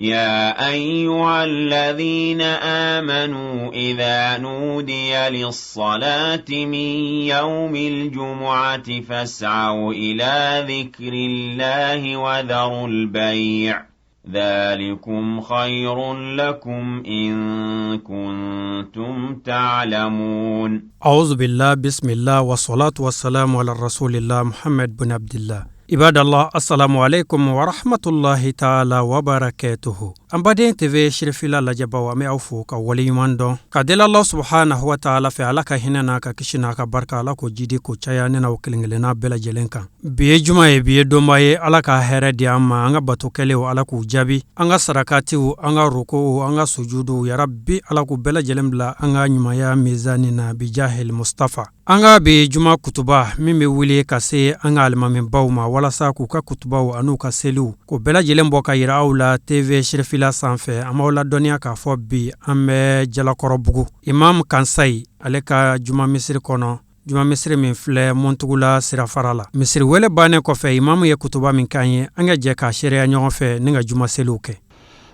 يا أيها الذين آمنوا إذا نودي للصلاة من يوم الجمعة فاسعوا إلى ذكر الله وذروا البيع ذلكم خير لكم إن كنتم تعلمون. أعوذ بالله، بسم الله والصلاة والسلام على رسول الله محمد بن عبد الله. Ibadallah, assalamu alaikum wa rahmatullahi ta'ala wa barakatuhu. An baden TV Sirifila lajɛbaw, an bɛ aw fo ka waleɲuman dɔn ka deli Allah subhanahu wa ta'ala fɛ, Ala ka hinɛ n'a ka kisi n'a ka barika, Ala k'o jidi k'o caya ne n'aw kelen kelenna bɛɛ lajɛlen kan. Bi ye juma ye, bi ye donba ye. Ala ka hɛrɛ di an ma. An ka bato kɛlenw, Ala k'u jaabi. An ka sarakatiw, an ka rokow, an ka sujuduw, yarabi Ala k'u bɛɛ lajɛlen bila an ka ɲumanya mizani na, bijahil Mustafa. An ka bi juma kutuba min bɛ wuli ka se an ka alimamibaw ma walasa k'u ka kutubaw an'u ka seliw k'o bɛɛ lajɛlen bɔ ka yira aw la TV Sirifila sanfɛ, an b'aw ladɔnniya k'a fɔ bi an bɛ Jalakɔrɔbugu, Imam Kansayi ale ka juma misiri kɔnɔ, juma misiri min filɛ Muntugula sirafara la. Misiri wele bannen kɔfɛ, imamu ye kutuba min k'an ye, an ka jɛ k'a seereya ɲɔgɔn fɛ ni ka juma seliw kɛ.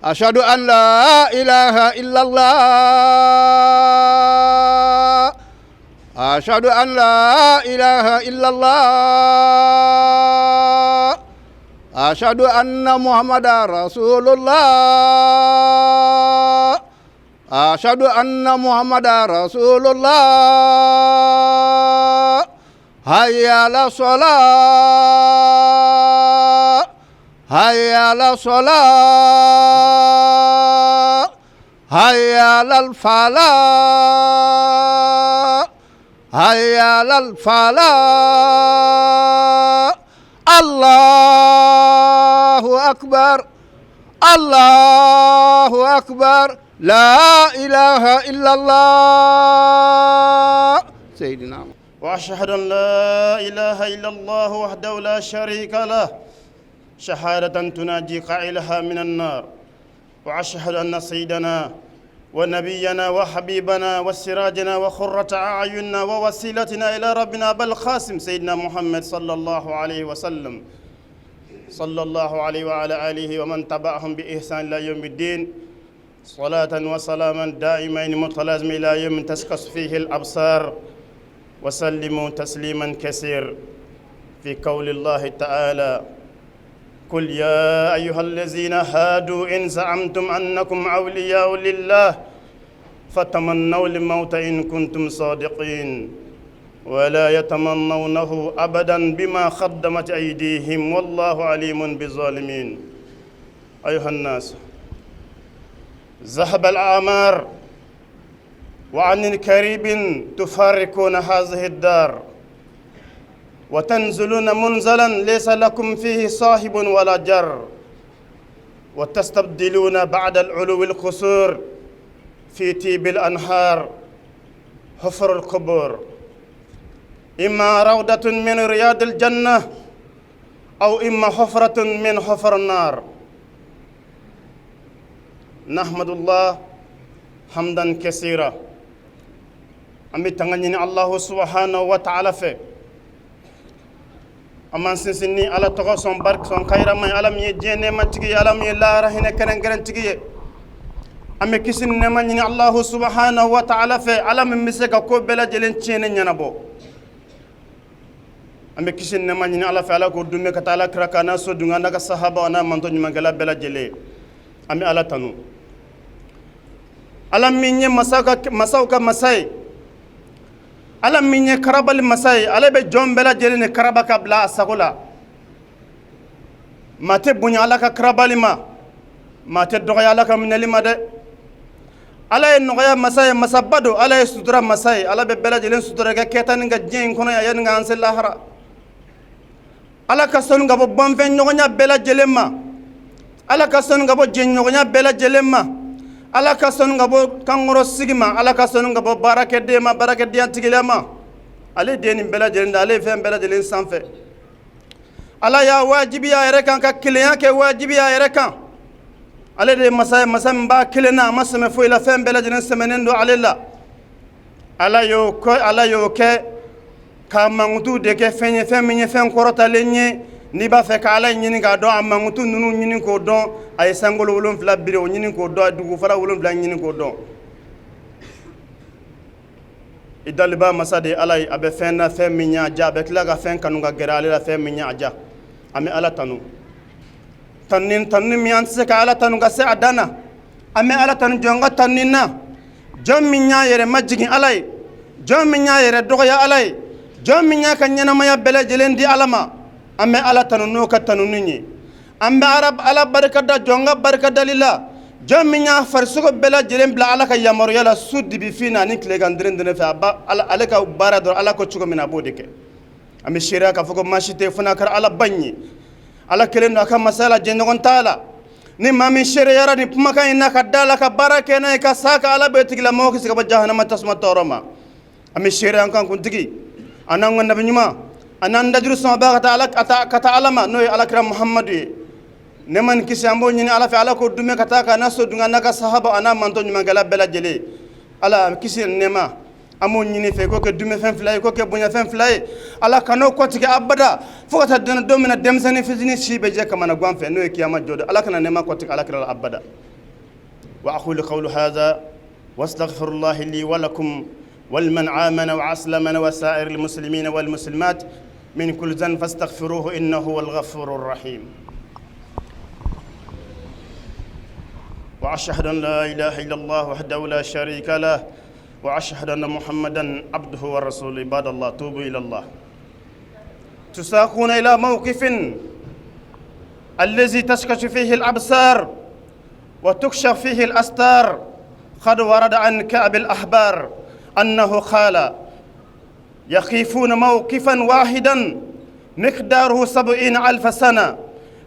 أشهد أن لا إله إلا الله، أشهد أن لا إله إلا الله، أشهد أن محمدا رسول الله، أشهد أن محمدا رسول الله. هيا على الصلاة، هيا على الصلاة، هيا على الفلاح، هيا على الفلاح. الله أكبر، الله أكبر، لا إله إلا الله. سيدنا وأشهد أن لا إله إلا الله وحده لا شريك له، شهادة تناجي قائلها من النار. وأشهد أن سيدنا ونبينا وحبيبنا وسراجنا وخرة أعيننا ووسيلتنا إلى ربنا أبا القاسم سيدنا محمد صلى الله عليه وسلم، صلى الله عليه وعلى آله ومن تبعهم بإحسان إلى يوم الدين، صلاة وسلاما دائمين متلازم إلى يوم تشخص فيه الأبصار، وسلموا تسليما كثير. في قول الله تعالى: قل يا أيها الذين هادوا إن زعمتم أنكم أولياء لله فتمنوا الموت إن كنتم صادقين، ولا يتمنونه أبدا بما قدمت أيديهم، والله عليم بالظالمين. أيها الناس، ذهب الأعمار وعن قريب تفارقون هذه الدار وتنزلون منزلا ليس لكم فيه صاحب ولا جر، وتستبدلون بعد العلو القصور في تيب الأنهار حفر القبور، إما روضة من رياض الجنة أو إما حفرة من حفر النار. نحمد الله حمدا كثيرا. An bɛ tanga ɲini Allahu subhanahu wa ta'ala fɛ. An b'an sinsin ni Ala tɔgɔ sɔn barika sɔn kayirama ye, Ala min ye diɲɛ nɛɛmatigi ye, Ala min ye lahara hinɛ kɛrɛnkɛrɛntigi ye. An bɛ kisi ni nɛɛma ɲini Allahu subhanahu wa ta'ala fɛ, Ala min bɛ se ka ko bɛɛ lajɛlen tiɲɛni ɲɛnabɔ. An bɛ kisi ni nɛɛma ɲini Ala fɛ, Ala k'o dunbɛ ka taa Ala kira kan n'a so dun n'a ka sahaba n'a mantɔ ɲumankɛla bɛɛ lajɛlen. An bɛ Ala tanu, Ala min ye masaw ka masa ye, Ala min ye karabali masa ye. Ale bɛ jɔn bɛɛ lajɛlen ni karaba ka bila a sago la. Maa tɛ bonya Ala ka karabali ma, maa tɛ dɔgɔya Ala ka minɛli ma dɛ. Ala ye nɔgɔya masa ye, masaba don. Ala ye sutura masa ye. Ala bɛ bɛɛ lajɛlen sutura kɛ kɛta ni ka diɲɛ in kɔnɔ yan yanni k'an se lahara. Ala ka sanu ka bɔ banfɛn ɲɔgɔnya bɛɛ lajɛlen ma. Ala ka sanu ka bɔ jɛɲɔgɔnya bɛɛ lajɛlen ma. Ala ka sanu ka bɔ kankɔrɔ sigi ma. Ala ka sanu ka bɔ baarakɛden ma, baarakɛdenya tigila ma. Ale den nin bɛɛ lajɛlen da, ale ye fɛn bɛɛ lajɛlen sanfɛ. Ala y'a wajibiya a yɛrɛ kan ka kelenya kɛ wajibiya a yɛrɛ kan. Ale de ye masa ye, masa min b'a kelen na, a ma sɛmɛ foyi la, fɛn bɛɛ lajɛlen sɛmɛnen don ale la. Ala y'o kɛ k'a mankutu de kɛ fɛn ye, fɛn min ye fɛn kɔrɔtalen ye. N'i b'a fɛ ka Ala ɲini k'a dɔn, a mankutu ninnu ɲini k'o dɔn. A ye sankolo 7 biri, o ɲini k'o dɔn. A dugufara 7 ɲini k'o dɔn. I daliba masa de ye Ala ye. A bɛ fɛn na, fɛn min y'a diya. A bɛ tila ka fɛn kanu ka gɛrɛ ale la, fɛn min y'a diya. An bɛ Ala tanu, tanuni, tanuni min an tɛ se ka Ala tanu ka se a dan na. An bɛ Ala tanu jɔn ka tanuni na? Jɔn min y'a yɛrɛ majigin Ala ye, jɔn min y'a yɛrɛ dɔgɔya Ala ye, jɔn min y'a ka ɲɛnamaya bɛɛ lajɛlen di Ala ma. An bɛ Ala tanu n'o ka tanuni ye. An bɛ Ala barika da jɔn ka barika dali la? Jɔn min y'a farisogo bɛɛ lajɛlen bila Ala ka yamaruya la, su dibifin na ani tilegan dɛrɛndɛrɛn fɛ, a ba ale ka baara dɔrɔn, Ala ko cogo min na, a b'o de kɛ. An bɛ seereya k'a fɔ ko maa si tɛ fo n'a kɛra Ala ba in ye. Ala kelen don a ka masaya la, jɛɲɔgɔn t'a la. Ni maa min seereyara nin kumakan in na, ka da la, ka baara kɛ n'a ye, ka sa ka Ala bɛ tigilamɔgɔ kisi ka bɔ jahanama tasuma tɔɔrɔ ma. An bɛ seereya an kan kuntigi, an n'an ka nabi ɲuman, an n'an dajuru sɔnba ka taa Ala, ka taa Ala ma, n'o ye Alakira Muhamadu ye. Nɛɛma ni kisi, an b'o ɲini Ala fɛ, Ala k'o duumɛ ka taa k'a n'a so dun, n'a ka sahaba, a n'a mantɔ ɲumankɛla bɛɛ lajɛlen. Ala kisi nɛɛma, an b'o ɲini fɛ, k'o kɛ duumɛfɛn fila ye, k'o kɛ bonyafɛn fila ye. Ala kan'o kɔtigɛ abada, fo ka taa don min na denmisɛnnin fitinin si bɛ jɛ kamanagan fɛ, n'o ye kiyama jɔ don. Ala kana nɛɛma kɔtigɛ Alakira la abada. Wa aqulu qawlu hadha wastaghfirullahi li wa lakum ولمن آمن وأسلم وسائر المسلمين والمسلمات من كل ذنب فاستغفروه إنه هو الغفور الرحيم. وأشهد أن لا إله إلا الله وحده لا شريك له، وأشهد أن محمدا عبده ورسوله. عباد الله، توبوا إلى الله. تساقون إلى موقف الذي تشكش فيه الأبصار وتكشف فيه الأستار. قد ورد عن كعب الأحبار أنه قال: يخيفون موقفا واحدا مقداره 70,000 سنة،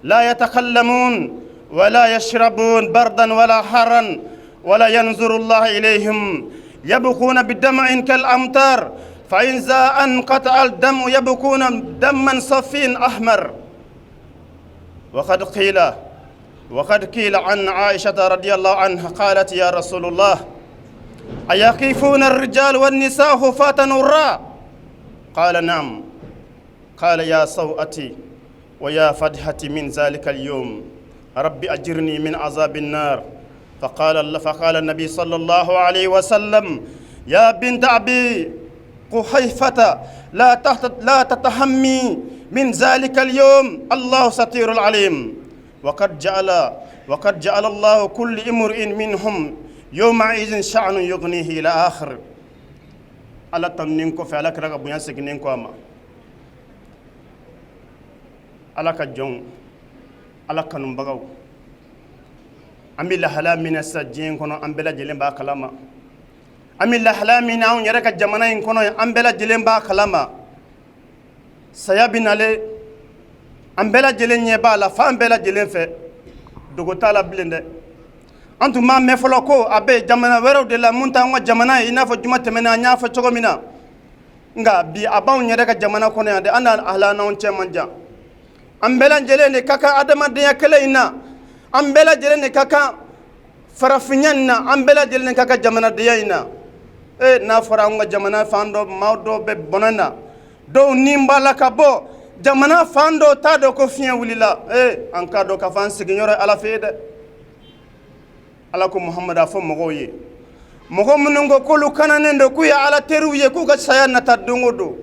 لا يتكلمون ولا يشربون بردا ولا حرا، ولا ينظر الله إليهم، يبكون بدمع كالأمطار، فإذا انقطع الدم يبكون دما صفين أحمر. وقد قيل عن عائشة رضي الله عنها قالت: يا رسول الله، أيقفون الرجال والنساء حفاة عراة؟ قال: نعم. قال: يا سوءتي ويا فضيحتي من ذلك اليوم، ربي أجرني من عذاب النار. فقال النبي صلى الله عليه وسلم: يا بنت أبي قحيفة، لا تتهمي من ذلك اليوم، الله ستير العليم. وقد جعل الله كل امرئ منهم يومئذ شأن يغنيه، إلى آخر. Ala tanunen kɔfɛ, Ala kira ka bonya seginnen kɔ a ma, Ala ka jɔnw, Ala kanubagaw, an bɛ lahala min na sisan diɲɛ kɔnɔ, an bɛɛ lajɛlen b'a kalama. An bɛ lahala min na anw yɛrɛ ka jamana in kɔnɔ, an bɛɛ lajɛlen b'a kalama. Saya bɛ nalen, an bɛɛ lajɛlen ɲɛ b'a la fan bɛɛ lajɛlen fɛ. Dogo t'a la bilen dɛ. An tun b'a mɛn fɔlɔ ko a bɛ jamana wɛrɛw de la, mun t'an ka jamana ye, i n'a fɔ juma tɛmɛnen an y'a fɔ cogo min na. Nka bi, a b'anw yɛrɛ ka jamana kɔnɔ yan dɛ. An n'a halanaw cɛ man jan. An bɛɛ lajɛlen de ka kan adamadenya kɛlɛ in na. An bɛɛ lajɛlen de ka kan farafinya in na. An bɛɛ lajɛlen de ka kan jamanadenya in na. E, n'a fɔra an ka jamana fan dɔ, maa dɔw bɛ bɔnɛ na, dɔw ni b'a la ka bɔ, jamana fan dɔw t'a dɔn ko fiɲɛ wulila. E, an k'a dɔn k'a fɔ an sigiyɔrɔ ye Ala fɛ yen dɛ. Ala ko: Muhamadu, a fɔ mɔgɔw ye, mɔgɔ minnu ko k'olu kananen don, k'u ye Ala teriw ye, k'u ka saya nata don o don,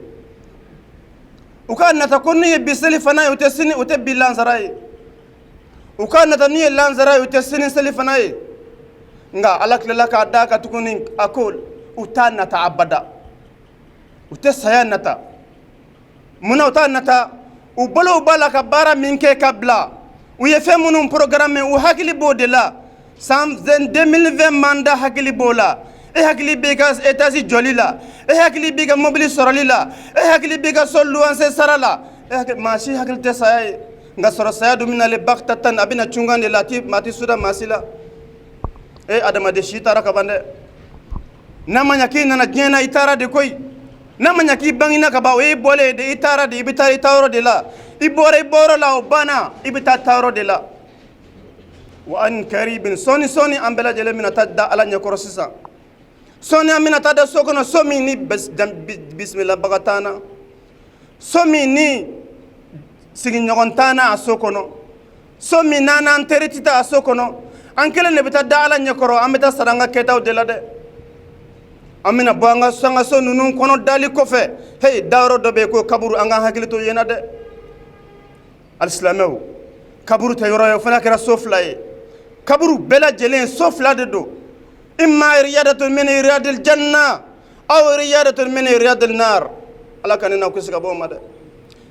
u ka nata ko n'u ye bi seli fana ye, u tɛ sini, u tɛ bi lansara ye. U ka nata n'u ye lansara ye, u tɛ sini seli fana ye. Nka Ala tilala k'a da ka tuguni, a ko u t'a nata abada, u tɛ saya nata. Munna u t'a nata? U bolow b'a la ka baara min kɛ ka bila, u ye fɛn minnu programme, u hakili b'o de la. San 2020 manda, hakili b'o la. E hakili b'i ka étage jɔli la, e hakili b'i ka mobili sɔrɔli la, e hakili b'i ka so luwanse sara la. E hakili, maa si hakili tɛ saya ye. Nka sɔrɔ saya dun bɛna le bagtatan, a bɛna cunkan de la, maa ti suda maa si la. E adamaden si taara ka ban dɛ. N'a ma ɲa k'i nana diɲɛ na, i taara de koyi. N'a ma ɲa k'i bangina ka ban, o y'i bɔlen de, i taara de. I bɛ taa i taayɔrɔ de la. I bɔra i bɔyɔrɔ la, o banna, i bɛ taa taayɔrɔ de la. Wa an karibin, sɔɔni sɔɔni, an bɛɛ lajɛlen bɛna taa da Ala ɲɛkɔrɔ sisan. Sɔɔni an bɛna taa da so kɔnɔ, so min ni bisimilabaga t'an na, so min ni Sigiɲɔgɔn t'an na a so kɔnɔ, so min n'an n'an teri tɛ taa a so kɔnɔ. An kelen de bɛ taa da Ala ɲɛkɔrɔ. An bɛ taa sara an ka kɛtaw de la dɛ. An bɛna bɔ an ka so ninnu kɔnɔ dali kɔfɛ, hey, dayɔrɔ dɔ bɛ yen ko kaburu. An k'an hakili to yen na dɛ, alisilamɛw. Kaburu tɛ yɔrɔ ye, o fana kɛra so fila ye. Kaburu bɛɛ lajɛlen so fila de don: imma riyadatun min riyadil janna aw riyadatun min riyadil nar. Ala ka ne n'aw kisi ka bɔ o ma dɛ.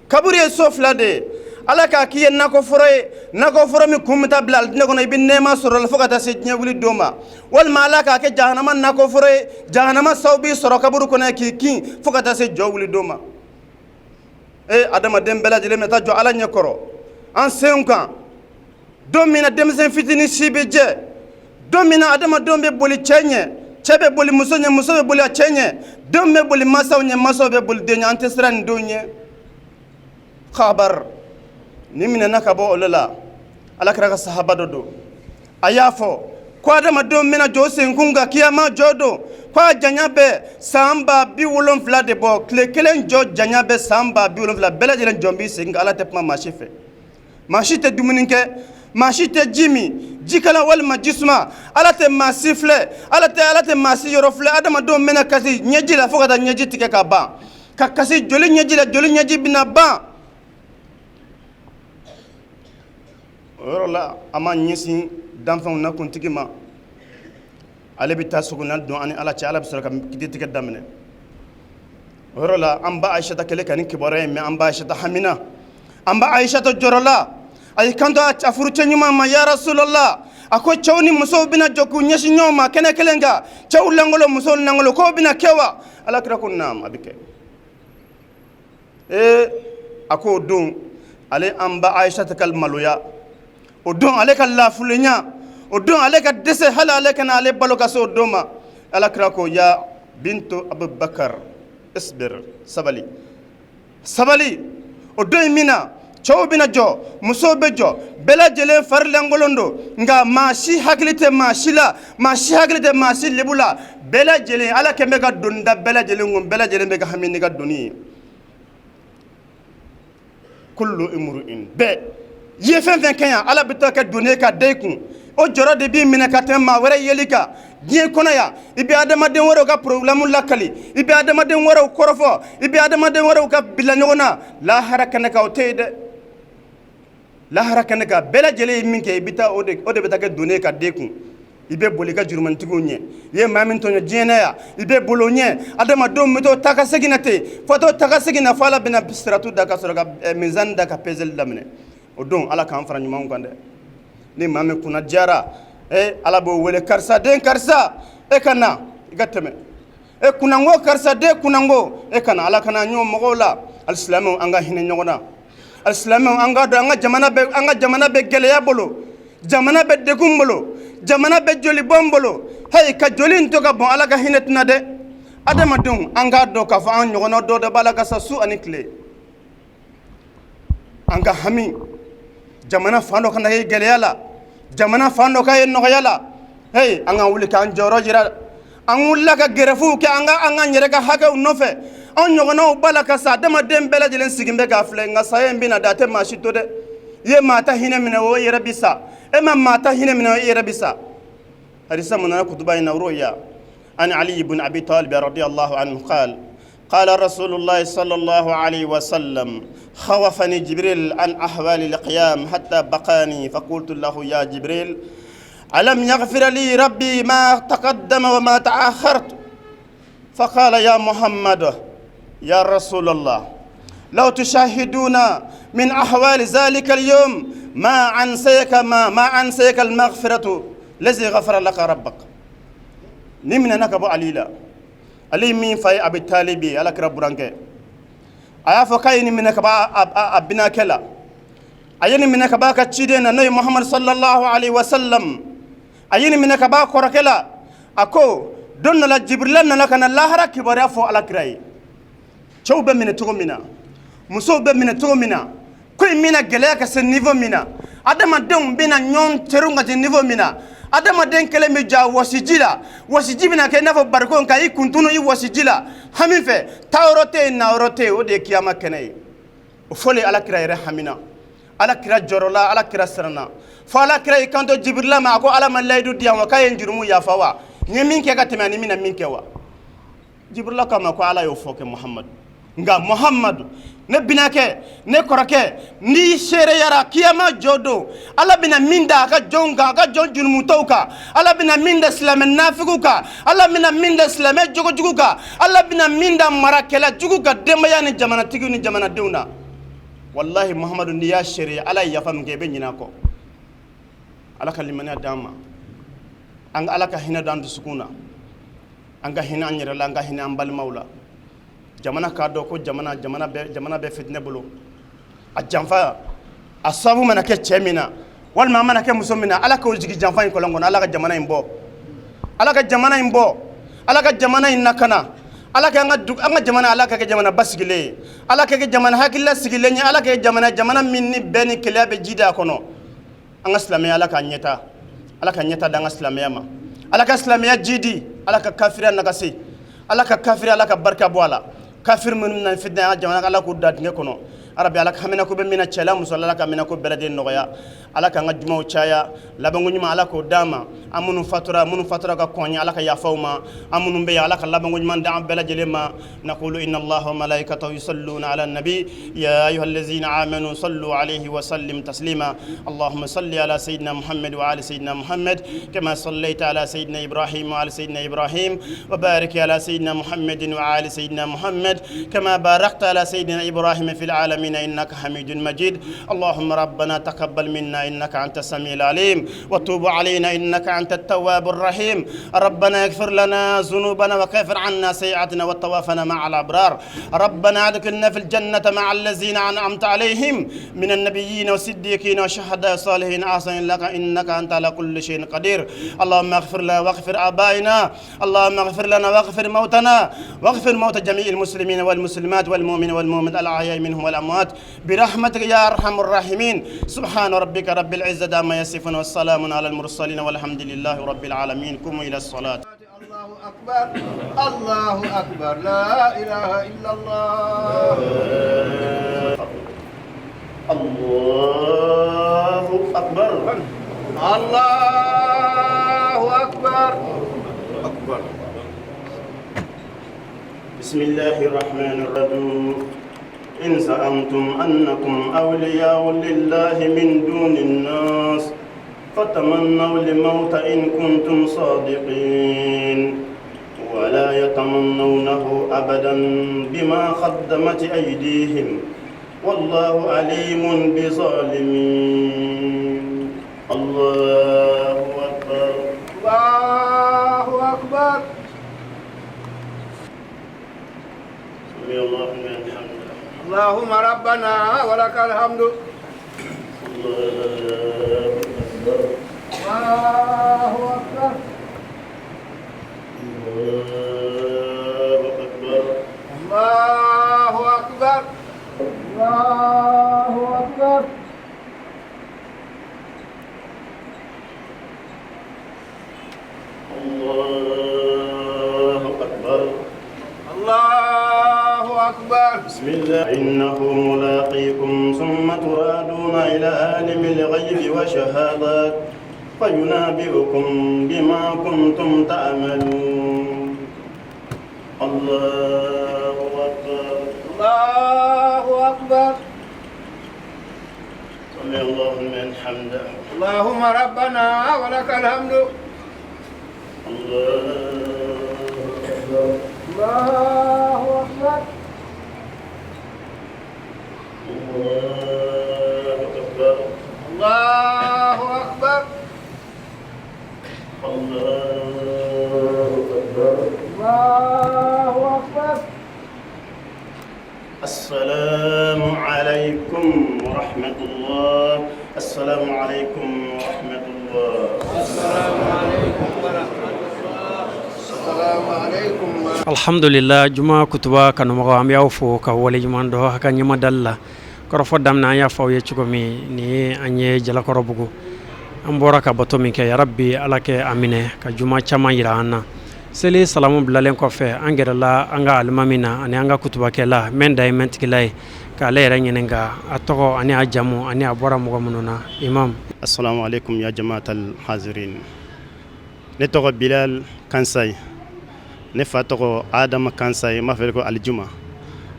Kaburu ye so fila de ye. Ala k'a k'i ye nakɔforo ye, nakɔforo min kun bɛ taa bila alijinɛ kɔnɔ, i bɛ nɛɛma sɔrɔ la fo ka taa se diɲɛ wuli don ma, walima Ala k'a kɛ jahanama nakɔforo ye, jahanama saw b'i sɔrɔ kaburu kɔnɔ k'i kin fo ka taa se jɔ wuli don ma. E adamaden bɛɛ lajɛlen bɛ taa jɔ Ala ɲɛkɔrɔ an senw kan don min na denmisɛn fitinin si bɛ jɛ, don min na adamadenw bɛ boli cɛ ɲɛ, cɛ bɛ boli muso ɲɛ, muso bɛ boli a cɛ ɲɛ, denw bɛ boli masaw ɲɛ, masaw bɛ boli den ɲɛ. An tɛ siran nin don ɲɛ. Khabar ni minɛna ka bɔ olu la, Ala kira ka sahaba dɔ don, a y'a fɔ ko adamadenw bɛna jɔ senkun kan kiyama jɔ don, ko a janya bɛ san 70,000 de bɔ. Tile kelen jɔ janya bɛ san 70,000. Bɛɛ lajɛlen jɔn b'i sen kan. Ala tɛ kuma maa si fɛ, maa si tɛ dumuni kɛ, maa si tɛ ji min, jikala walima ji suma. Ala tɛ maa si filɛ, Ala tɛ maa si yɔrɔ filɛ. Adamadenw bɛna kasi ɲɛji la fo ka taa ɲɛji tigɛ ka ban, ka kasi joli ɲɛji la, joli ɲɛji bɛna ban. O yɔrɔ la, an b'an ɲɛsin danfɛnw na kuntigi ma. Ale bɛ taa sogonan don ani Ala cɛ. Ala bɛ sɔrɔ ka kiiritigɛ daminɛ o yɔrɔ la. An ba Ayisata kɛlen ka nin kibaruya in mɛn, an ba Ayisata hamina, an ba Ayisata jɔrɔla. A y'i kanto a furucɛ ɲuman ma: ya Rasulallah, a ko cɛw ni musow bɛna jɔ k'u ɲɛsin ɲɔgɔn ma kɛnɛ kelen kan, cɛw langolo, musow langolo, k'o bɛna kɛ wa? Ala kira ko: naam, a bɛ kɛ. Ee, a ko o don, ale an ba Ayisata ka maloya o don, ale ka lafulenya o don, ale ka dɛsɛ, hali ale kana ale balo ka se o don ma. Ala kira ko: ya bintu Abubakar, isbir, sabali, sabali. O don in min na cɛw bɛna jɔ, musow bɛ jɔ, bɛɛ lajɛlen fari lankolon don, nka maa si hakili tɛ maa si la, maa si hakili tɛ maa si lebu la. Bɛɛ lajɛlen, Ala kɛn bɛ ka doni da bɛɛ lajɛlen kun, bɛɛ lajɛlen bɛ ka hami n'i ka doni ye. Kullu imru'in, bɛɛ ye fɛn fɛn kɛ yan, Ala bɛ taa kɛ doni ye ka da i kun. O jɔrɔ de b'i minɛ ka tɛmɛ maa wɛrɛ yeli kan diɲɛ kɔnɔ yan. I bɛ adamaden wɛrɛw ka problème lakali, i bɛ adamaden wɛrɛw kɔrɔfɔ, i bɛ adamaden wɛrɛw ka bila ɲɔgɔn na. Lahara kɛnɛ kan, o tɛ yen dɛ. Lahara kɛnɛ kan, bɛɛ lajɛlen ye min kɛ, i bɛ taa o de bɛ taa kɛ doni ye ka den kun. I bɛ boli i ka jurumantigiw ɲɛ. I ye maa min tɔɲɔ diɲɛ na yan, i bɛ boli o ɲɛ. Adamadenw bɛ to taa ka segin na ten, fo to taa ka segin na, fo Ala bɛna siratu da ka sɔrɔ ka mizani da ka peseli daminɛ o don. Ala k'an fara ɲumanw kan dɛ. Ni maa min kunna diyara, Ala b'o wele: karisa den karisa, e ka na, i ka tɛmɛ. E kunnango, karisa den kunnango, e ka na. Ala kana ɲɔgɔn mɔgɔw la. Alisilamɛw, an ka hinɛ ɲɔgɔn na. Alisilamɛw, an ka dɔn an ka jamana bɛ gɛlɛya bolo, jamana bɛ degun bolo, jamana bɛ jolibɔn bolo. Hayi, ka joli in to ka bɔn, Ala ka hinɛ tɛna dɛ. Adamadenw, an k'a dɔn k'a fɔ an ɲɔgɔnna dɔ de b'a la ka sa su ani tile. An ka hami jamana fan dɔ kana ye gɛlɛya la, jamana fan dɔ ka ye nɔgɔya la. Hey, an ka wuli k'an jɔyɔrɔ jira. An wulila ka gɛrɛfuw kɛ an ka yɛrɛ ka hakɛw nɔfɛ. An ɲɔgɔnnaw b'a la ka sa. Adamaden bɛɛ lajɛlen sigin bɛ k'a filɛ, nka saya in bɛna da, a tɛ maa si to dɛ. I ye maa ta hinɛ minɛ o, yɛrɛ bi sa. E ma maa ta hinɛ minɛ o, e yɛrɛ bi sa. Hadisa mun nana kutuba in na? Ruya an Ali ibn Abi Talib radiyallahu anhu قال قال رسول الله صلى الله عليه وسلم: خوفني جبريل عن أحوال القيام حتى بقاني، فقلت له: يا جبريل، ألم يغفر لي ربي ما تقدم وما تأخرت؟ فقال: يا محمد، يا رسول الله، لو تشاهدون من أحوال ذلك اليوم ما أنسيك المغفرة الذي غفر لك ربك. نمنا نكبو عليلا Ali min fa ye Abi Talibi, Ala kira burankɛ, a y'a fɔ k'a ye nin minɛ ka bɔ a binakɛ la, a ye nin minɛ ka bɔ a ka ciden na, n'o ye Muhamadu sallallahu alaihi wa sallam, a ye nin minɛ ka bɔ a kɔrɔkɛ la. A ko don dɔ la, Jibirila nana ka na lahara kibaruya fɔ Ala kira ye, cɛw bɛ minɛ cogo min na, musow bɛ minɛ cogo min na, ko in bɛna gɛlɛya ka se niveau min na, adamadenw bɛna ɲɔgɔn teriw ka se niveau min na, adamaden kelen bɛ jɔ a wɔsiji la, wɔsiji bɛna kɛ i n'a fɔ barikon ka i kuntunu i wɔsiji la hami fɛ, taayɔrɔ tɛ yen, nayɔrɔ tɛ yen. O de ye kiyama kɛnɛ ye. O fɔlen, Ala kira yɛrɛ hamina, Ala kira jɔrɔla, Ala kira siranna, fo Ala kira y'i kanto Jibirila ma, a ko: Ala ma layidu di yan wa, k'a ye n jurumu yafa wa, n ye min kɛ ka tɛmɛ ani n bɛna min kɛ wa? Jibirila k'a ma ko Ala y'o fɔ kɛ Muhamadu. Nka Muhamadu, ne binakɛ, ne kɔrɔkɛ, n'i seereyara kiyama jɔ don, Ala bɛna min da a ka jɔnw kan, a ka jɔn jurumutɔw kan, Ala bɛna min da silamɛ nafigiw kan, Ala bɛna min da silamɛ jogojugu kan, Ala bɛna min da marakɛla jugu kan, denbaya ni jamanatigiw ni jamanadenw na, walahi Muhamadu, n'i y'a seereya, Ala ye yafa min kɛ, i bɛ ɲinɛ a kɔ. Ala ka limaniya d'an ma, an ka Ala ka hinɛ d'an dusukun na, an ka hinɛ an yɛrɛ la, an ka hinɛ an balimaw la. Jamana k'a dɔn ko jamana bɛ fitinɛ bolo. A janfa a sababu mana kɛ cɛ min na walima a mana kɛ muso min na, Ala k'o jigin janfa in kɔlɔn kɔnɔ. Ala ka jamana in bɔ, Ala ka jamana in bɔ, Ala ka jamana in lakana. Ala ka an ka jamana, Ala ka kɛ jamana basigilen ye, Ala ka kɛ jamana hakilila sigilen ye, Ala ka kɛ jamana min ni bɛn ni kelenya bɛ ji da a kɔnɔ. An ka silamɛya, Ala ka ɲɛta, Ala ka ɲɛta d'an ka silamɛya ma. Ala ka silamɛya jidi, Ala ka kafiriya nagasi, Ala ka kafiri, Ala ka barika bɔ a la. Kafiri minnu na fitinɛ an ka jamana, Ala k'u da dingɛ kɔnɔ. Arabi, Ala ka haminako bɛ min na, cɛla muso la, Ala ka haminako bɛɛ lajɛlen nɔgɔya. Ala k'an ka jumaw caya, labanko ɲuman, Ala k'o d'an ma. An minnu fatura ka kɔn ɲɛ, Ala ka yafa u ma. An minnu bɛ yan, Ala ka labanko ɲuman d'an bɛɛ lajɛlen ma. نقول إن الله وملائكته يصلون على النبي يا أيها الذين آمنوا صلوا عليه وسلم تسليما. اللهم صل على سيدنا محمد وعلى سيدنا محمد كما صليت على سيدنا إبراهيم وعلى سيدنا إبراهيم، وبارك على سيدنا محمد وعلى سيدنا محمد كما باركت على سيدنا إبراهيم في العالمين إنك حميد مجيد. اللهم ربنا تقبل منا إنك أنت السميع العليم، وتوب علينا إنك أنت التواب الرحيم. ربنا اغفر لنا ذنوبنا وكفر عنا سيئاتنا وتوفنا مع الأبرار. ربنا أدخلنا في الجنة مع الذين أنعمت عليهم من النبيين والصديقين والشهداء الصالحين، أحسن لك إنك أنت على كل شيء قدير. اللهم اغفر لنا واغفر آبائنا، اللهم اغفر لنا واغفر موتنا واغفر موتى جميع المسلمين والمسلمات والمؤمنين والمؤمنات الأحياء منهم والأموات برحمتك يا أرحم الراحمين. سبحان ربك رب العزة عما يصفون، والسلام على المرسلين، والحمد لله رب العالمين. قوموا إلى الصلاة. الله أكبر، الله أكبر، لا إله إلا الله. الله أكبر. الله أكبر. أكبر. بسم الله الرحمن الرحيم. إن زعمتم أنكم أولياء لله من دون الناس فتمنوا الموت إن كنتم صادقين. ولا يتمنونه أبدا بما قدمت أيديهم، والله عليم بالظالمين. الله أكبر. الله أكبر. سمع الله لمن حمده. اللهم ربنا ولك الحمد. الله أكبر. الله أكبر. الله أكبر. الله أكبر، الله أكبر. الله أكبر. الله أكبر. بسم الله. إنه ملاقيكم ثم ترادون إلى عالم الغيب والشهادة فينبئكم بما كنتم تعملون. الله أكبر. الله أكبر. سمع الله لمن حمده. اللهم ربنا ولك الحمد. الله أكبر. الله أكبر. الله أكبر. الله أكبر. الله أكبر. الله أكبر. السلام عليكم ورحمة الله. السلام عليكم ورحمة الله. السلام عليكم ورحمة الله. السلام عليكم ورحمة Alhamdulillah. Juma kutuba kanumɔgɔ, an b'aw fo ka waleɲuman dɔn a ka ɲɛmadali la. Kɔrɔfɔ daminɛ, an y'a fɔ aw ye cogo min, nin ye an ye Jalakɔrɔbugu. An bɔra ka bato min kɛ, yarabi Ala kɛ a minɛ ka juma caman yira an na. Seli salamu bilalen kɔfɛ, an gɛrɛla an ka alimami na ani an ka kutubakɛla mɛn da ye mɛntigila ye. K'ale yɛrɛ ɲininka a tɔgɔ ani a jamu ani a bɔra mɔgɔ minnu na. Imam. Assalamu alaikum ya jama'atal hazirin. Ne tɔgɔ Bilal Kansayi, ne fa tɔgɔ Adama Kansayi, n b'a fɛ ko Alijuma.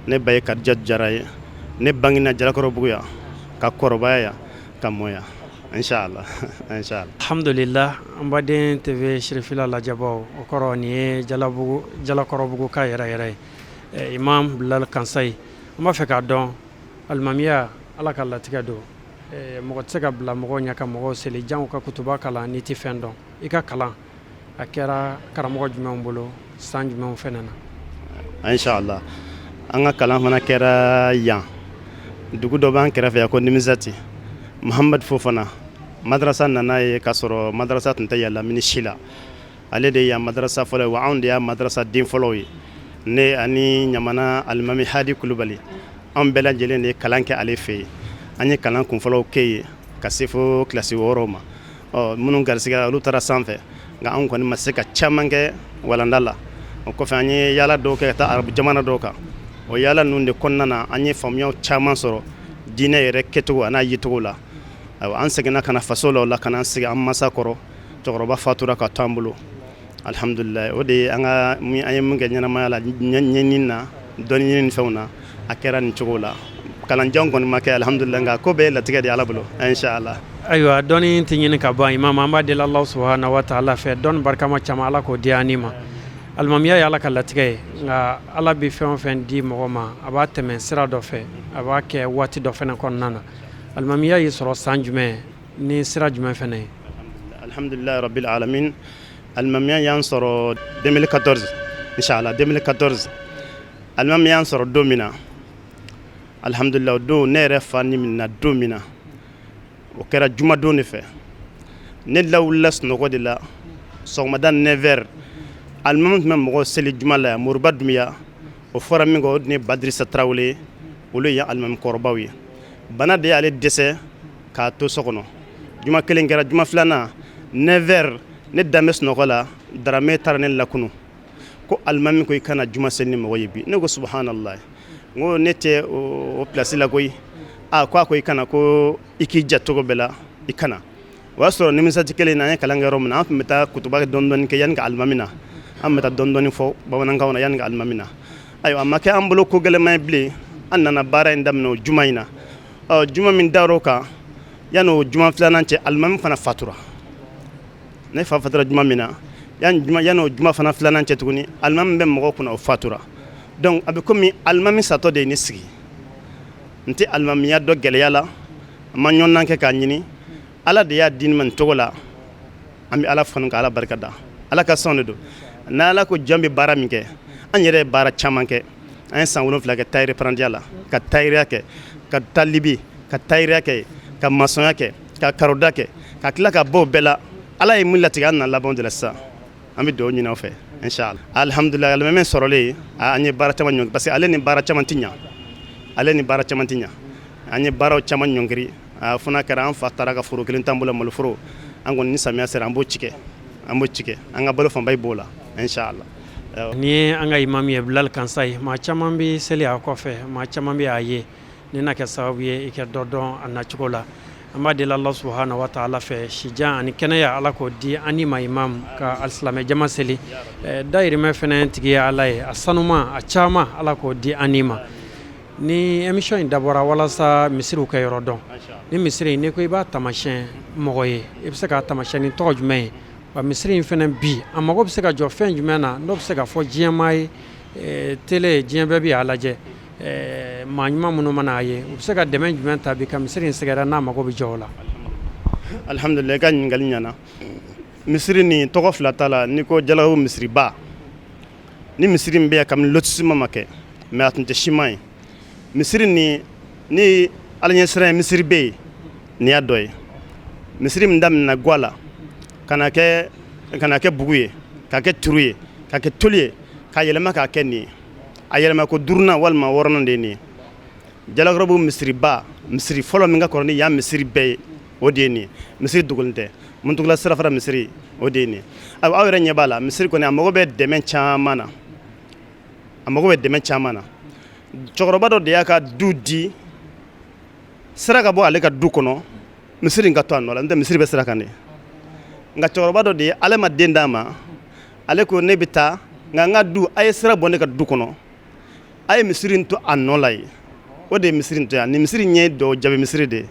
Ne ba ye Kadija Jara ye. Ne bangena Jalakɔrɔbugu yan, ka kɔrɔbaya yan, ka mɔ yan, inshallah, inshallah. Alhamdulillah. An baden TV Sirifila lajɛbaw, o kɔrɔ nin ye Jalabugu, Jalakɔrɔbugu ka yɛrɛ yɛrɛ ye. Imam Bilal Kansayi, an b'a fɛ k'a dɔn, alimamiya, Ala ka latigɛ don. Mɔgɔ tɛ se ka bila mɔgɔw ɲɛ ka mɔgɔw seli, jango ka kutuba kalan n'i tɛ fɛn dɔn. I ka kalan a kɛra karamɔgɔ jumɛnw bolo, san jumɛnw fɛnɛ na? Inshallah, an ka kalan fana kɛra yan, dugu dɔ b'an kɛrɛfɛ yan ko Nimizati. Muhamadu Fofana madrasa nana ye k'a sɔrɔ madrasa tun tɛ yan lamini si la. Ale de ye yan madrasa fɔlɔ ye, wa anw de y'a madrasa den fɔlɔw ye. Ne ani Ɲamana alimami Hadi Kulubali, an bɛɛ lajɛlen de ye kalan kɛ ale fɛ yen. An ye kalan kunfɔlɔw kɛ yen ka se fo kilasi 6 ma. Ɔ, minnu garisigɛ, olu taara sanfɛ, nka anw kɔni ma se ka caman kɛ walanda la. O kɔfɛ, an ye yaala dɔw kɛ ka taa arabu jamana dɔw kan. O yaala ninnu de kɔnɔna na, an ye faamuyaw caman sɔrɔ diinɛ yɛrɛ kɛcogo a n'a yecogo la. Ayiwa, an seginna ka na faso la, o la ka na sigi an masa kɔrɔ. Cɛkɔrɔba fatura ka to an bolo, alihamudulila. O de ye an ka, an ye mun kɛ ɲɛnamaya la, ɲɛɲini na, dɔnni ɲini ni fɛnw na, a kɛra nin cogo la. Kalanjanw kɔni ma kɛ, alihamudulila, nka ko bɛɛ ye latigɛ de Ala bolo, inshallah. Ayiwa, dɔnni tɛ ɲini ka ban, imam. An b'a deli Alahu subahana wa taala fɛ, dɔnni barikama caman, Ala k'o di an ni ma. Alimamiya ye Ala ka latigɛ ye, nka Ala bɛ fɛn o fɛn di mɔgɔ ma, a b'a tɛmɛ sira dɔ fɛ, a b'a kɛ waati dɔ fɛnɛ kɔnɔna na. Alimamiya y'i sɔrɔ san jumɛn ni sira jumɛn fɛnɛ ye? Alhamdulillah rabbil alamin. Alimamiya y'an sɔrɔ 2014, inshallah, 2014. Alimami y'an sɔrɔ don min na, alhamdulillah, o don ne yɛrɛ fa ni minɛna don min na, o kɛra jumadon de fɛ. Ne lawulila sunɔgɔ de la sɔgɔmada 9 heures. Alimami tun bɛ mɔgɔw seli juma la yan, Moriba Dunbiya. O fɔra min kɔ, o tun ye Badirisa Tarawele ye. Olu ye alimami kɔrɔbaw ye. Bana de y'ale dɛsɛ k'a to so kɔnɔ. Juma kelen kɛra, juma filanan 9 heures, ne dan bɛ sunɔgɔ la, Darame taara ne lakunu ko alimami ko i kana juma seli ni mɔgɔ ye bi. Ne ko subhanallah, n ko ne tɛ o place la koyi. A ko, a ko i kana, ko i k'i ja cogo bɛɛ la, i kana. O y'a sɔrɔ Nimisati kelen na, an ye kalan kɛ yɔrɔ min na, an tun bɛ taa kutuba dɔɔni dɔɔni kɛ yanni ka alimami na. An bɛ taa dɔɔni dɔɔni fɔ bamanankan na yanni ka alimami na. Ayiwa, a ma kɛ an bolo ko gɛlɛnman ye bilen. An nana baara in daminɛ o juma in na. Ɔ, juma min dar'o kan, yanni o juma filanan cɛ, alimami fana fatura. Ne fa fatura juma min na, yanni o juma fana filanan cɛ tuguni, alimami bɛ mɔgɔw kunna, o fatura. Donc a bɛ komi alimami satɔ de ye ne sigi. N tɛ alimamiya dɔ gɛlɛya la, n ma ɲɔgɔndan kɛ k'a ɲini. Ala de y'a di ne ma nin cogo la. An bɛ Ala fanu ka Ala barika da. Ala ka sɔn de don. N'Ala ko jɔn bɛ baara min kɛ, an yɛrɛ ye baara caman kɛ. An ye san 7 kɛ tailleur apprenti la, ka tailleur kɛ, ka taa Libi ka tailleur kɛ, ka masɔnya kɛ, ka karoda kɛ, ka tila ka bɔ o bɛɛ la. Ala ye min latigɛ, an nana laban de la sisan. An bɛ dugawu ɲini aw fɛ, inshallah. Alhamdulillah, alimami sɔrɔlen, an ye baara caman ɲɔngiri, parce que ale ni baara caman tɛ ɲa, ale ni baara caman tɛ ɲa. An ye baaraw caman ɲɔngiri fo n'a kɛra an fa taara ka foro kelen t'an bolo, maloforo. An kɔni, ni samiya sera, an b'o ci kɛ, an b'o ci kɛ. An ka balo fanba b'o la, inshallah. Ni ye an ka imam ye, Bilal Kansayi. Maa caman bɛ seli a kɔfɛ, maa caman bɛ a ye. Ni na kɛ sababu ye i kɛ dɔ dɔn a nacogo la. An b'a deli Ala subahana wa taala fɛ, sijan ani kɛnɛya, Ala k'o di an ni ma, imam, ka alisilamɛ jama seli. Dayirimɛ fana tigi ye Ala ye, a sanuma a caman, Ala k'o di an ni ma. Ni émission in dabɔra walasa misiriw kɛ yɔrɔ dɔn. Ni misiri n'i ko i b'a taamasiyɛn mɔgɔ ye, i bɛ se k'a taamasiyɛn ni tɔgɔ jumɛn ye? Wa misiri in fana bi, a mago bɛ se ka jɔ fɛn jumɛn na, n'o bɛ se ka fɔ diɲɛmaa ye? Télé, diɲɛ bɛɛ bɛ a lajɛ. Maa ɲuman minnu mana a ye, u bɛ se ka dɛmɛ jumɛn ta bi ka misiri in sɛgɛrɛ n'a mago bɛ jɔ o la? Alhamdulillah, i ka ɲininkali ɲɛna. Misiri nin, tɔgɔ fila t'a la. N'i ko Jalaw misiriba, ni misiri min bɛ yan kabini lotissement ma kɛ, mais a tun tɛ siman ye. Misiri nin ni Ala ɲɛsiran ye, misiri bɛ yen, nin y'a dɔ ye. Misiri min daminɛna gwa la ka na kɛ bugu ye, ka kɛ turu ye, ka kɛ toli ye, ka yɛlɛma k'a kɛ nin ye. A yɛlɛma ko duurunan walima wɔɔrɔnan de ye nin ye. Jalakɔrɔbu misiriba, misiri fɔlɔ min ka kɔrɔ ni yan misiri bɛɛ ye, o de ye nin ye. Misiri dogolen tɛ. Muntugula sirafara misiri, o de ye nin ye. Ayiwa, aw yɛrɛ ɲɛ b'a la, misiri kɔni, a mago bɛ dɛmɛ caman na, a mago bɛ dɛmɛ caman na. Cɛkɔrɔba dɔ de y'a ka du di, sira ka bɔ ale ka du kɔnɔ, misiri in ka to a nɔ la. N'o tɛ, misiri bɛ sira kan de. Nka cɛkɔrɔba dɔ de ye, ale ma den d'a ma, ale ko ne bɛ taa, nka n ka du, a ye sira bɔ ne ka du kɔnɔ, a ye misiri in to a nɔ la yen. O de ye misiri in to yan. Nin misiri in ye dɔw jaabi misiri de ye,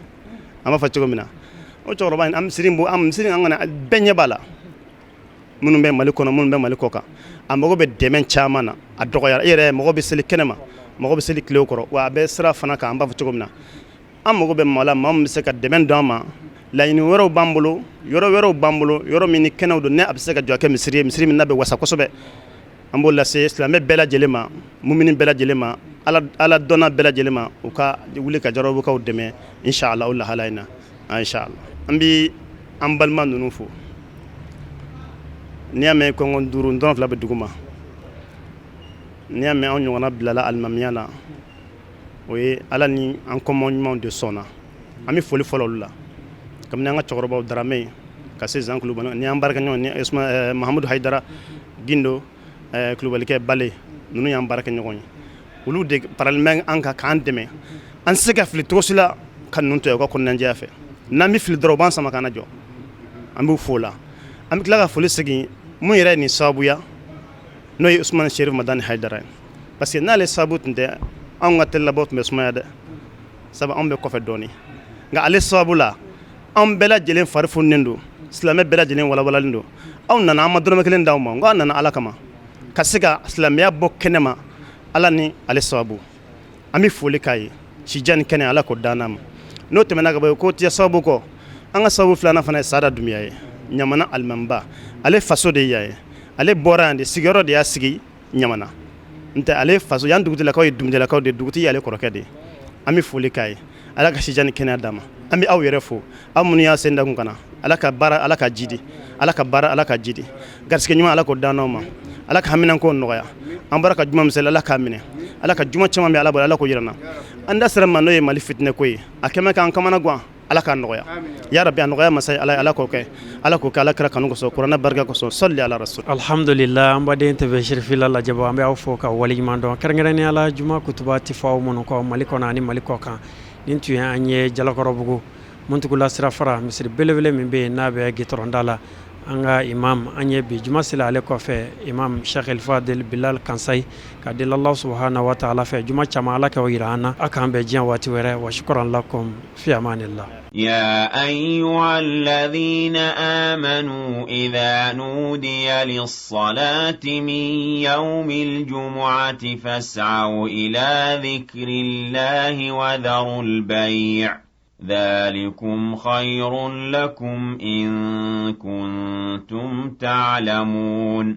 an b'a fɔ cogo min na. O cɛkɔrɔba in, an misiri in bɔ, an misiri an kɔni bɛɛ ɲɛ b'a la, minnu bɛ Mali kɔnɔ, minnu bɛ Mali kɔ kan. A mago bɛ dɛmɛ caman na. A dɔgɔyara i yɛrɛ, mɔgɔ bɛ seli kɛnɛma, mɔgɔ bɛ seli tile kɔrɔ, wa a bɛ sira fana kan. An b'a fɔ cogo min na, an mago bɛ maa la, maa min bɛ se ka dɛmɛ don an ma. Laɲini wɛrɛw b'an bolo, yɔrɔ wɛrɛw b'an bolo, yɔrɔ min ni kɛnɛw don, ne a bɛ se ka jɔ kɛ misiri ye, misiri min n'a bɛ wasa kosɛbɛ. An b'o lase silamɛ bɛɛ lajɛlen ma, mumini bɛɛ lajɛlen ma, Ala dɔnna bɛɛ lajɛlen ma, u ka wuli ka Jalabugukaw dɛmɛ, inshallah, o lahala in na, inshallah. An bɛ an balima ninnu fo. N'i y'a mɛn kɔngɔn duuru n dɔrɔn fila bɛ dugu ma, n'i y'a mɛn anw ɲɔgɔnna bilala alimamiya la, o ye Ala ni an kɔmɔ ɲumanw de sɔnna. An bɛ foli fɔlɔ olu la, kabini an ka cɛkɔrɔbaw Daramɛ ka se Zan Kulubali ni an baarakɛɲɔgɔn ni Mahamudu Hayidara Gindo, Kulubalikɛ Bale, ninnu y'an baarakɛɲɔgɔn ye. Olu de faralen bɛ an kan k'an dɛmɛ. An tɛ se ka fili cogo si la ka ninnu to yen. U ka kɔnɔnajɛya fɛ, n'an bɛ fili dɔrɔn, u b'an sama ka na jɔ. An b'u fo la. An bɛ tila ka foli segin mun yɛrɛ ye nin sababuya, n'o ye Usumani Serif Madani Hayidara ye, parce que n'ale sababu tun tɛ, anw ka telilabɔ tun bɛ sumaya dɛ, sabu anw bɛ kɔfɛ dɔɔnin. Nka ale sababu la, anw bɛɛ lajɛlen fari fununen don, silamɛ bɛɛ lajɛlen walawalalen don. Aw nana, an ma dɔrɔmɛ kelen d'aw ma. N ko an nana Ala kama, ka se ka silamɛya bɔ kɛnɛ ma. Ala ni ale sababu, an bɛ foli k'a ye. Sijan ni kɛnɛ, Ala k'o dan n'a ma. N'o tɛmɛna ka bɔ yen, ko tɛ sababu kɔ, an ka sababu filanan fana ye Sada Dunbiya ye, Ɲamana alimamiba. Ale faso de ye yan ye, ale bɔra yan de, sigiyɔrɔ de y'a sigi Ɲamana. N tɛ ale faso yan, dugutigilakaw ye Dunbiyalakaw de ye, dugutigi y'ale kɔrɔkɛ de ye. An bɛ foli k'a ye, Ala ka sijan ni kɛnɛya d'a ma. An bɛ aw yɛrɛ fo, aw minnu y'a sen da kun ka na. Ala ka baara, Ala ka jidi, Ala ka baara, Ala ka jidi, garisɛgɛ ɲuman, Ala k'o d'an ma. Ala ka haminanko nɔgɔya. An bɔra ka juma misali, Ala k'a minɛ. Ala ka juma caman bɛ Ala bolo, Ala k'o yira n na. An da sera ma, n'o ye Mali fitinɛ ko ye, a kɛmɛ k'an kamana gan, Ala k'a nɔgɔya, ya rabi. A nɔgɔya masa ye Ala ye, Ala k'o kɛ, Ala k'o kɛ, Ala kira kanu kosɔn, kuranɛ barika kosɔn. Sɔli ala rasul. Alhamdulillah. An baden TV Sirifila lajɛbɔ, an bɛ aw fo ka waleɲuman dɔn, kɛrɛnkɛrɛnnenya la juma kutuba ti fɔ aw minnu kɔ Mali kɔnɔ ani Mali kɔ kan. Nin tun ye an ye Jalakɔrɔbugu Muntugula sirafara, misiri belebele min bɛ yen n'a bɛ gitɔrɔnda la. An ka imam, an ye bi juma seli ale kɔfɛ, imam Sheikh El Fadel Bilal Kansayi, ka deli Allah subhanahu wa ta'ala fɛ, juma caman Ala k'o yira an na. A k'an bɛn diɲɛ waati wɛrɛ. Wa shukran lakum, fi amanillah. يا أيها الذين آمنوا إذا نودي للصلاة من يوم الجمعة فاسعوا إلى ذكر الله وذروا البيع ذلكم خير لكم إن كنتم تعلمون.